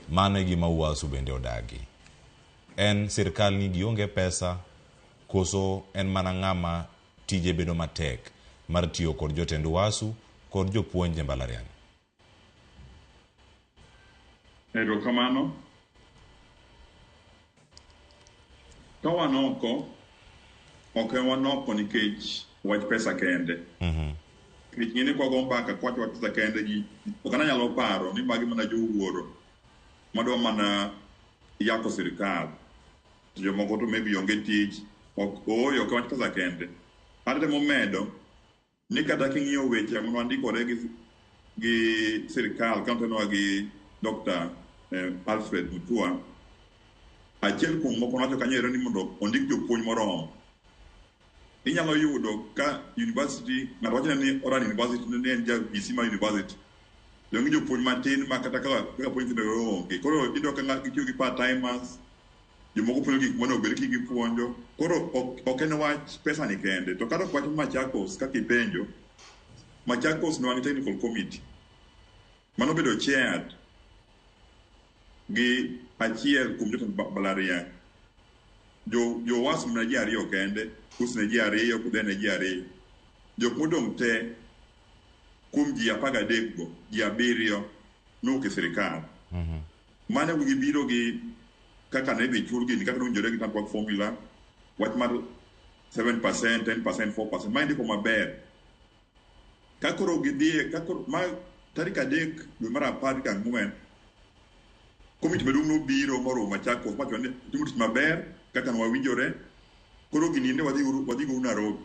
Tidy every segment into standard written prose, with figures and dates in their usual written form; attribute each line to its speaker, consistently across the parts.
Speaker 1: Mano e gima UASU bende odagi. En sirkal ni gionge pesa koso en mana ng'ama tije bedo matek mar tiyo kod jotend UASU kod jopuonj e mbalariany?
Speaker 2: Erokamano. Ka wan oko, ok en wan oko nikech wach pesa kende. Nikech ng'eni kwago mbaka kwacho wach pesa kende ji oganda nyalo paro ni magi mana jowuoro madwa mana yako sirikal. To jomoko to maybe onge tich. Ok, ooyo, ok en wach pesa kende. Atemo medo ni kata king'iyo weche mane wandikore gi sirikal ka otelnwa gi Dr. Alfred Mutua, achiel kuom moko nowacho kanyo ero ni mondo ondik jopuonj moromo. Inyalo yudo ka university, ng'ato wacho ni oran university ni en ja VC mar university. To onge jopuonj matin ma kata kaka puonj nyithindo onge. Koro iyudo ka gitiyo gi part timers, jomoko puonjo gik monego bed ni gipuonjo. Koro ok en wach pesa ni kende. To kata ok wach Machakos kaka ipenjo, Machakos ne wan gi technical committee mano bedo chaired gi achiel kuom jotend mbalariany. Jo UASU mana ji ariyo kende, KUSU ne ji ariyo, KUDHEA ne ji ariyo. Jok modong' te kuom ji 13 go, ji abiriyo nowuok e sirikal. Mano gibiro gi kaka ne idhi chul gini, kaka nowinjore gi work formula, wach mar 7%, 10%, 4%, ma indiko maber. Ka koro gidhiye, ka koro, ma tarik 3 dwe mar 14, komiti maduong' nobiro moromo Machakos mawacho ni timo tich maber kaka nwawinjore, koro gini ne wadhi go Nairobi.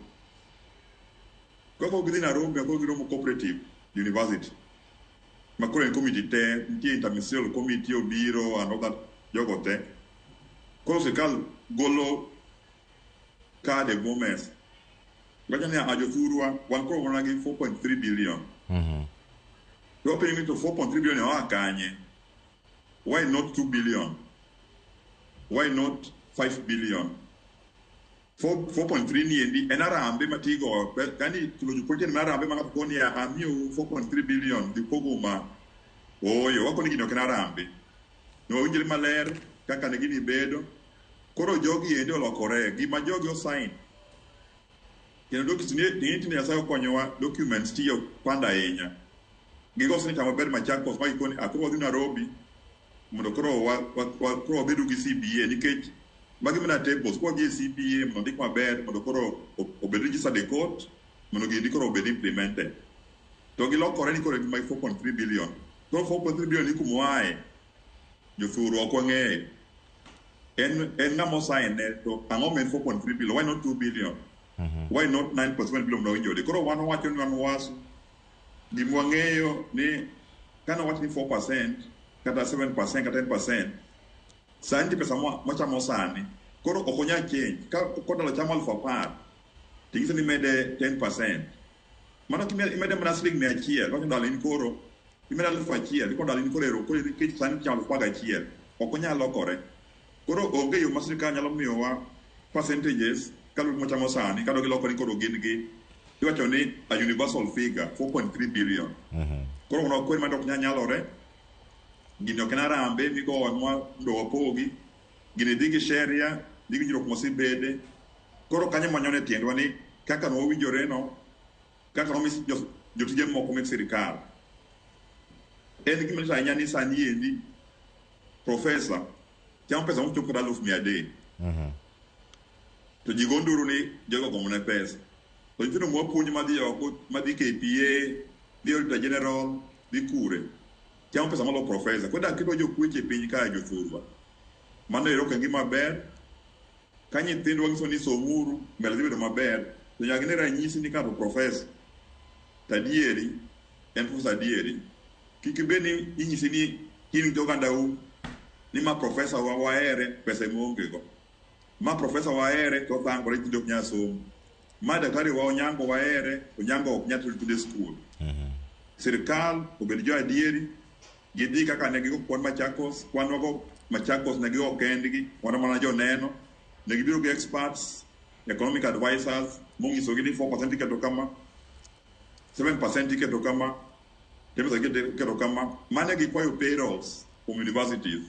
Speaker 2: Kaka gidhi Nairobi, koro giromo Cooperative University. Ma koro en committee te, nitie interministerial committee obiro and all that, jogo te. Koro sirkal golo card e bwo mesa. Wacho ni a jothurwa, wan koro wan gi 4.3 billion. To wapenjo ni to 4.3 billion oa kanye? Why not 2 billion? Why not 5 billion? 4.3 ni endi en arambe matigo yani chulo jopuonj en arambe ma ng'ato koni amiyou 4.3 billion dhi pogo ma ooyo wako ni gini ok en arambe. Ne wawinjre maler kaka ne gini bedo. Koro jogi endi olokore gima jogi osign. Kendo tinde Nyasaye okonyowa documents tiyo panda ahinya. Gigo signature maber Machakos ma gikoni koro wadhi Nairobi mondo koro koro wabedo gi CBA nikech magi mana tables kwa wadhi e CBA mondo ondik maber mondo koro obed registered e court mondo gini koro obed implemented. To gilokore ni koro gima 4.3 billion. Koro 4.3 billion ni kuma oaye jothuru ok wang'eyo. En ng'ama osign ne to ang'o ma en 4.3 billion? Why not 2 billion? Why not 9.7 billion mondo winjore? Koro wan wacho ni wan UASU gima wang'eyo ni kane wach ni 4% kata 7% kata 10% sani nitie pesa mwachamo sani koro ok onyal change ka kodala chamo 10,000 ting'iso ni imede 10% mano imede mana siling 100 wacho dala in koro imede 1,000 iko dala in koro ero koro nikech sani ichamo 11,000 ok onyal lokore. Koro onge yo ma sirikal nyalo miyowa percentages kaluwore gi mwachamo sani kata giloko ni koro gin gi iwacho ni a universal figure 4.3 billion. Koro mondo wakwer mano ok nyal nyalore. Gini ok en arambe migoyonwa mondo wapogi. Gini dhi gi sheria, dhi gi winjruok mosebede. Koro kanyo mwanyone tiendwa ni kaka nwawinjore no, kaka nomi jotije moko mek sirikal. En gima lit ahinya ni sani endi profesa chamo pesa mochopo kata 300,000. To ji go nduru ni jogo ogombo ne pesa. To nyithindo mwapuonjo madhi oko, madhi KPA, dhi Auditor General, dhi kure, chamo pesa molo profesa. Koro dak ketwa jokweche e piny kae jothurwa. Mano ero ok en gima ber. Ka nyithindwa nyiso ni somuru, mbele dhi bedo maber, to nyaka gine ranyisi ni ka profesa, to adieri, en profesa adieri. Kik ibed ni inyisi ni in gi ogandau ni ma profesa wa wahere, pesa ema oonge go. Ma profesa wahere to othangore nyithindo ok nyal somo. Ma daktari wa Onyango wahere, Onyango ok nyal tero nyithindo e skul. Sirkal obed jo adieri, gidhi kaka ne gigo kwan Machakos, kwan wago Machakos ne gigo kendgi, wan mana joneno. Ne gibiro gi experts, economic advisors, monyisogi ni 4% iketo kama, 7% iketo kama, 10% iketo kama. Mane gikwayo payrolls. kuom universities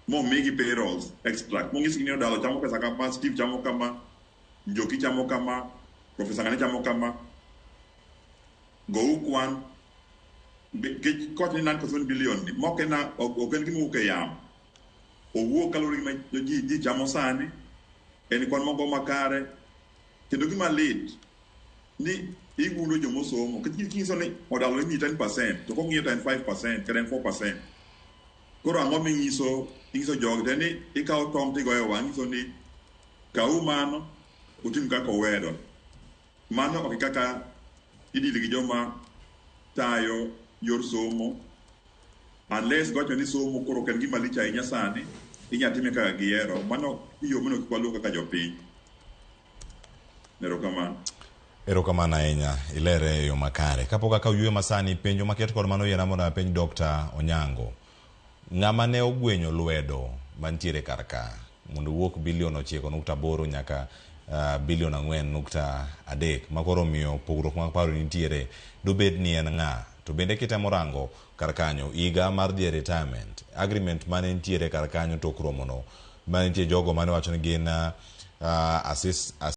Speaker 2: momigi payrolls extract mong'isgi ni Odalo chamo pesa kama, Steve chamo kama, Njoki chamo kama, Professor Ngane chamo kama, go kwan nikech kowacho ni 9.7 billion ni mok en ok en gima wuok e yamo, owuok kaluwore gi ma ji chamo sani, en kwan mogo makare. Kendo gima lit ni igundo jomosomo nikech kinyiso ni Odalo imiyi 10% to kong'iyo to en 5% kata en 4%. Koro ang'o minyiso inyiso jogi to en ni ikawo tong' tigoyo e wang' inyiso ni kawu mano utim kaka uwedo. Mano ok e kaka idili gi joma tayo yor somo unless giwacho ni somo koro ok en gima lich ahinya sani, inyalo time kaka gihero. Mano yo monego kik waluw kaka jopiny. Erokamano.
Speaker 1: Erokamano ahinya, ilere e yo makare. Kapok akawo yueyo masani, penjo maket kod mano yiena mondo apenj Dr. Onyango. Ng'ama ne ogwenyo lwedo mantiere kar ka mondo owuok bilion 9.8 nyaka bilion 4.3 ma koro omiyo pogruok mag paro nitiere, dobed ni en ng'a? To bende kitemo rango kar kanyo, higa mar dhi e retirement, agreement mane nitiere kar kanyo tok romono, mane nitie jogo mane wacho ni gin assist.